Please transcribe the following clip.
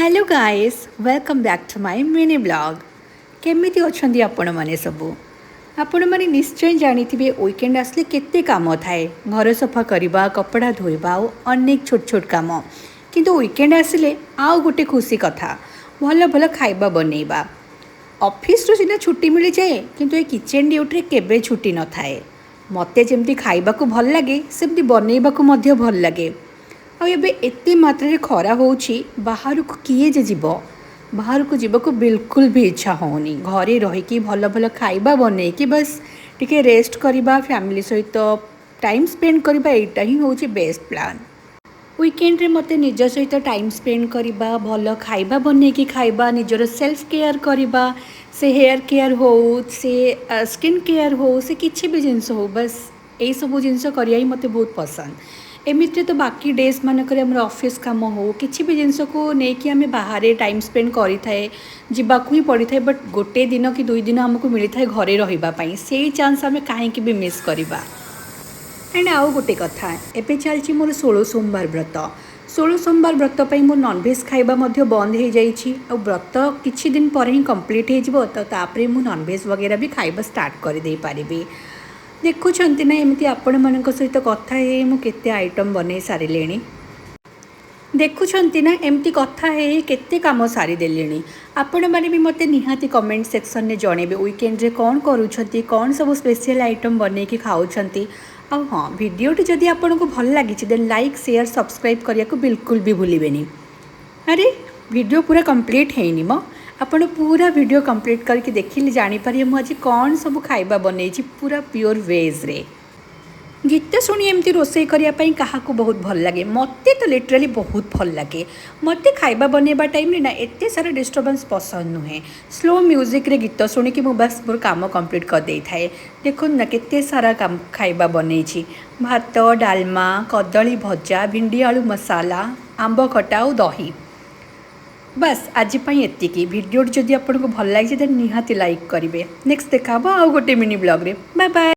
Hello guys, welcome back to my mini vlog. କେମିତି ଅଛନ୍ତି ଆପଣମାନେ ସବୁ? ଆପଣମାନେ ନିଶ୍ଚୟ ଜାଣିଥିବେ, ୱିକେଣ୍ଡ ଆସିଲେ କେତେ କାମ ଥାଏ। ଘର ସଫା କରିବା, କପଡ଼ା ଧୋଇବା ଆଉ ଅନେକ ଛୋଟ ଛୋଟ କାମ। କିନ୍ତୁ ୱିକେଣ୍ଡ ଆସିଲେ ଆଉ ଗୋଟେ ଖୁସି କଥା, ଭଲ ଭଲ ଖାଇବା ବନେଇବା। ଅଫିସରୁ ସିନା ଛୁଟି ମିଳିଯାଏ, କିନ୍ତୁ ଏ କିଚେନ୍ ଡ୍ୟୁଟିରେ କେବେ ଛୁଟି ନଥାଏ। ମୋତେ ଯେମିତି ଖାଇବାକୁ ଭଲ ଲାଗେ, ସେମିତି ବନେଇବାକୁ ମଧ୍ୟ ଭଲ ଲାଗେ। ଆଉ ଏବେ ଏତେ ମାତ୍ରାରେ ଖରା ହେଉଛି, ବାହାରକୁ କିଏ ଯେ ଯିବ? ବାହାରକୁ ଯିବାକୁ ବିଲକୁଲ ବି ଇଚ୍ଛା ହେଉନି। ଘରେ ରହିକି ଭଲ ଭଲ ଖାଇବା ବନେଇକି ବାସ୍ ଟିକେ ରେଷ୍ଟ କରିବା, ଫ୍ୟାମିଲି ସହିତ ଟାଇମ୍ ସ୍ପେଣ୍ଡ କରିବା, ଏଇଟା ହିଁ ହେଉଛି ବେଷ୍ଟ ପ୍ଲାନ୍। ୱିକେଣ୍ଡରେ ମୋତେ ନିଜ ସହିତ ଟାଇମ୍ ସ୍ପେଣ୍ଡ କରିବା, ଭଲ ଖାଇବା ବନେଇକି ଖାଇବା, ନିଜର ସେଲ୍ଫ କେୟାର କରିବା, ସେ ହେୟାର କେୟାର ହଉ, ସେ ସ୍କିନ୍ କେୟାର ହଉ, ସେ କିଛି ବି ଜିନିଷ ହଉ, ବାସ୍ ଏଇସବୁ ଜିନିଷ କରିବା ହିଁ ମୋତେ ବହୁତ ପସନ୍ଦ। ଏମିତିରେ ତ ବାକି ଡେଜ୍ ମାନଙ୍କରେ ଆମର ଅଫିସ୍ କାମ ହଉ, କିଛି ବି ଜିନିଷକୁ ନେଇକି ଆମେ ବାହାରେ ଟାଇମ୍ ସ୍ପେଣ୍ଡ କରିଥାଏ, ଯିବାକୁ ହିଁ ପଡ଼ିଥାଏ। ବଟ୍ ଗୋଟେ ଦିନ କି 2 ଦିନ ଆମକୁ ମିଳିଥାଏ ଘରେ ରହିବା ପାଇଁ। ସେଇ ଚାନ୍ସ ଆମେ କାହିଁକି ବି ମିସ୍ କରିବା? ଆଣ୍ଡ ଆଉ ଗୋଟେ କଥା, ଏବେ ଚାଲିଛି ମୋର 16 ସୋମବାର ବ୍ରତ। 16 ସୋମବାର ବ୍ରତ ପାଇଁ ମୁଁ ନନଭେଜ୍ ଖାଇବା ମଧ୍ୟ ବନ୍ଦ ହେଇଯାଇଛି। ଆଉ ବ୍ରତ କିଛି ଦିନ ପରେ ହିଁ କମ୍ପ୍ଲିଟ୍ ହେଇଯିବ, ତ ତାପରେ ମୁଁ ନନଭେଜ୍ ବଗେରା ବି ଖାଇବା ଷ୍ଟାର୍ଟ କରିଦେଇପାରିବି। ଦେଖୁଛନ୍ତି ନା, ଏମିତି ଆପଣମାନଙ୍କ ସହିତ କଥା ହେଇ ମୁଁ କେତେ ଆଇଟମ୍ ବନେଇ ସାରିଲିଣି। ଦେଖୁଛନ୍ତି ନା, ଏମିତି କଥା ହେଇ କେତେ କାମ ସାରିଦେଲିଣି। ଆପଣମାନେ ବି ମୋତେ ନିହାତି କମେଣ୍ଟ ସେକ୍ସନରେ ଜଣେଇବେ, ୱିକେଣ୍ଡରେ କ'ଣ କରୁଛନ୍ତି, କ'ଣ ସବୁ ସ୍ପେଶିଆଲ୍ ଆଇଟମ୍ ବନେଇକି ଖାଉଛନ୍ତି। ଆଉ ହଁ, ଭିଡ଼ିଓଟି ଯଦି ଆପଣଙ୍କୁ ଭଲ ଲାଗିଛି, ଦେନ୍ ଲାଇକ୍, ସେୟାର, ସବସ୍କ୍ରାଇବ୍ କରିବାକୁ ବିଲକୁଲ ବି ଭୁଲିବେନି। ଆରେ, ଭିଡ଼ିଓ ପୁରା କମ୍ପ୍ଲିଟ୍ ହେଇନି ମ। ଆପଣ ପୁରା ଭିଡ଼ିଓ କମ୍ପ୍ଲିଟ୍ କରିକି ଦେଖିଲେ ଜାଣିପାରିବେ ମୁଁ ଆଜି କ'ଣ ସବୁ ଖାଇବା ବନେଇଛି ପୁରା ପିଓର ଭେଜ୍ରେ। ଗୀତ ଶୁଣି ଏମିତି ରୋଷେଇ କରିବା ପାଇଁ କାହାକୁ ବହୁତ ଭଲ ଲାଗେ? ମୋତେ ତ ଲିଟରାଲି ବହୁତ ଭଲ ଲାଗେ। ମୋତେ ଖାଇବା ବନେଇବା ଟାଇମ୍ରେ ନା ଏତେ ସାରା ଡିଷ୍ଟର୍ବାନ୍ସ ପସନ୍ଦ ନୁହେଁ। ସ୍ଲୋ ମ୍ୟୁଜିକ୍ରେ ଗୀତ ଶୁଣିକି ମୁଁ ବାସ୍ ମୋର କାମ କମ୍ପ୍ଲିଟ୍ କରିଦେଇଥାଏ। ଦେଖନ୍ତୁ ନା, କେତେ ସାରା କାମ ଖାଇବା ବନେଇଛି। ଭାତ, ଡାଲମା, କଦଳୀ ଭଜା, ଭେଣ୍ଡି ଆଳୁ ମସାଲା, ଆମ୍ବ ଖଟା ଆଉ ଦହି। ବାସ୍, ଆଜି ପାଇଁ ଏତିକି। ଭିଡ଼ିଓଟି ଯଦି ଆପଣଙ୍କୁ ଭଲ ଲାଗିଛି, ଦେନ୍ ନିହାତି ଲାଇକ୍ କରିବେ। ନେକ୍ସଟ ଦେଖା ହେବ ଆଉ ଗୋଟେ ମିନି ବ୍ଲଗ୍ରେ। Bye bye.